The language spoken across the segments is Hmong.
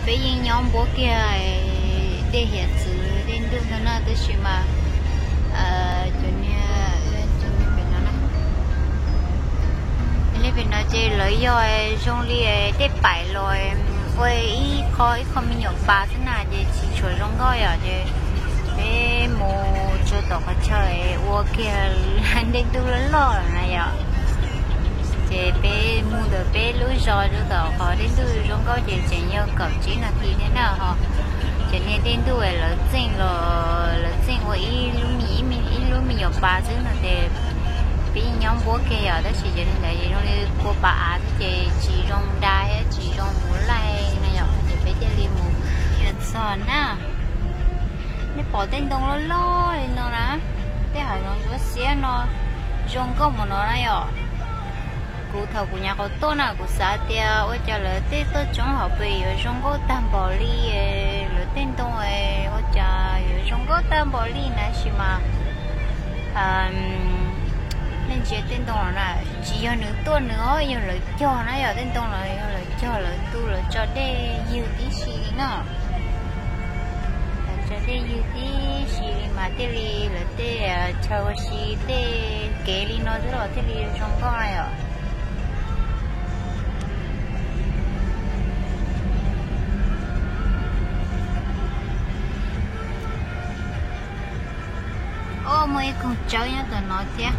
Peb yeej nyob npuab kiag dej hiav txwv dej ntuj ntag na, tab sis mas cov niag, cov niag pem no na, niag pem no ces lawv yog zoo li tej paim los ua ib qho ib qho me nyuam pas xwb na, ces tsis tshua zoo nkauj yom. Ces peb mus tsuas tom qhov chaw ua kiag dej ntuj loj loj na yom. Ces peb mus ntawm peb lub zos rau tom qhov dej ntuj zoo nkauj ces tseem yog kaum tsib nas this thiab na ho. Cov niag dej ntuj lawv txeej los, lawv txeej ua ib lub me, ib lub me nyuam pas xwb no ces peb yeej nyob npuab kiag yom, tab sis cov niag ntawd zoo li kua pas av xwb ces tsis zoo da thiab tsis zoo mus laij na yom, ces peb thiaj li mus txog na. Nej pom tej ntoo loj loj li no na, tej hav zoov ntsuab xiab no zoo nkauj mus no na yom. Kuv thaum kuv nyuam qhuav tuaj na kuv xav tias ua cas lawv tej toj roob hauv pes yuav zoo nkauj tag npaum li, lawv tej ntoo ua cas yuav zoo nkauj tag npaum li na, tab sis mas nej ntsia tej ntoo no na, tsis yog nws tuaj nws os, yog lawv cog na yom, tej ntoo los yog lawv cog lawv tu lawv tso dej ywg tib si li no. Lawv tso dej ywg tib si li mas thiaj li lawv tej chaw ua si tej kev li no xwb los thiaj li zoo nkauj na yom. Muaj ib koog tsawb nyob ntawm no thiab.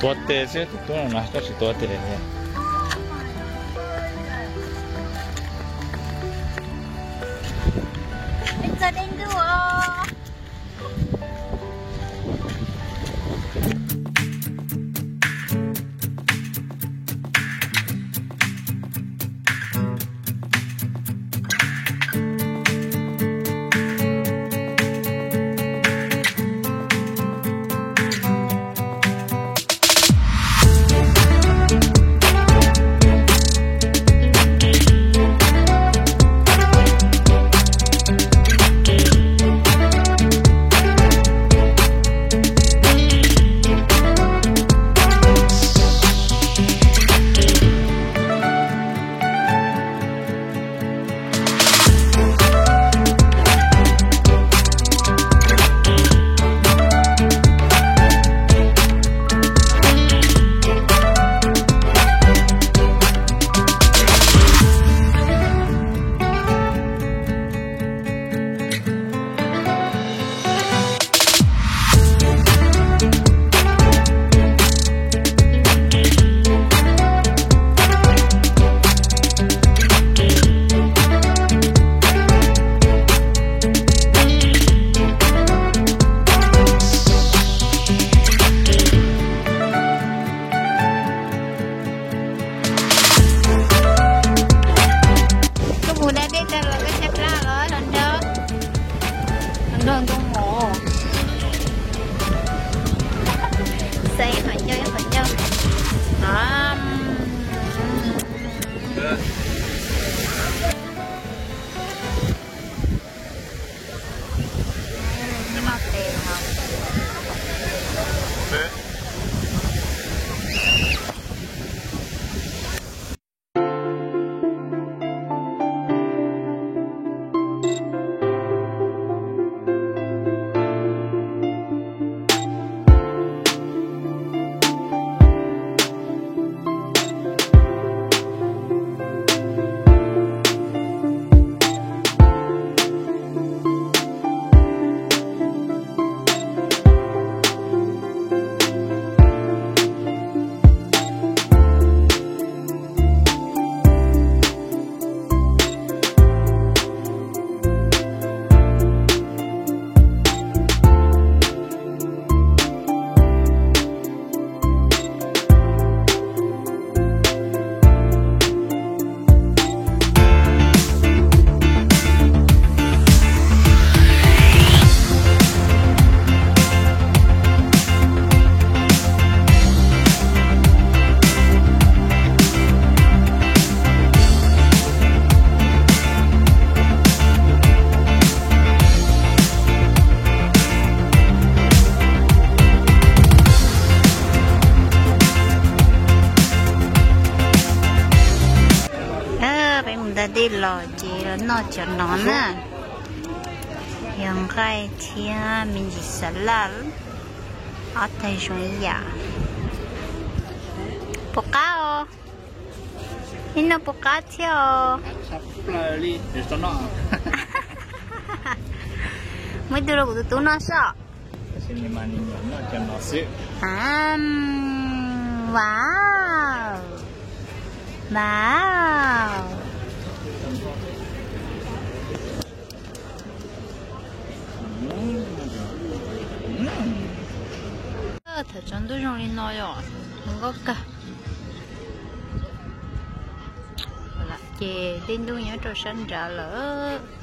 Tuav tes xwb, tus tub no na, koj tsis tuav tes. Txog dej ntuj os. Koj mus da dej tag los koj cab plab los los nrog, los nrog nkauj mus. Xav ib qhov ncauj ib qhov ncauj. Tej los ces los noj cov no na, yog nqaij thiab me ntsis xav laj, ob tag zoo ib yam. Puas qab os? Ib noj puas qab thiab os? Muaj ib tug rau kuv tus tub noj soj. Wow, wow. Thaum tsaus ntuj zoo li no yom, zoo nkauj kawg. Ces dej ntuj nyob rau sab nrad lawm.